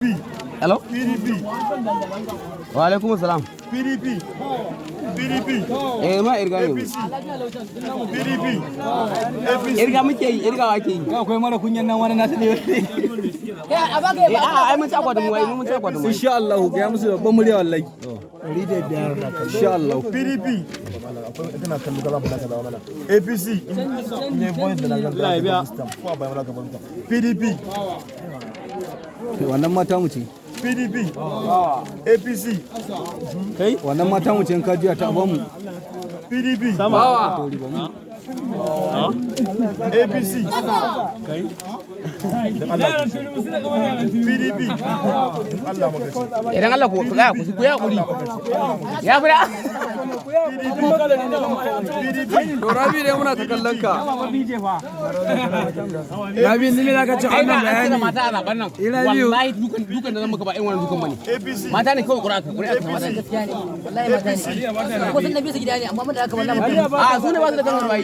Hello? PDP. Wa alaikum salam. PDP. PDP. Eh, ma irga ne. APC. PDP. APC. Irga muke yi, irgawa ake yi. Akwai mara kunyan nan, wani nasu ne. Eh, a'a, ai mun ci akwatin mu, ai mun ci akwatin mu. Insha Allah, ga musu babban murya wallahi. 500 insha Allah. PDP. APC. PDP. Wannan mata mu ce. PDP. APC. Kai, wannan mata mu ce, in ka juya ta abamu. PDP. APC. PDP. Allah maka ce. Idan Allah ku tsaya, ku ku ya hakuri. Ya fara. PDP. To Rabi dai, muna ta kallon ka. Rabi, ni ne zaka ci Ai wannan ba an cire bayani. mata a zaben nan. Ina biyu. Wallahi dukan dukan da zan maka ba irin wannan dukan bane. APC. Mata ne kawai ƙuri'a ka, ƙuri'a ka mata ne. Gaskiya ne, wallahi mata ne. Ko sun na bisa gida ne, amma mun da aka wallahi. A su ne ba su da kan bai.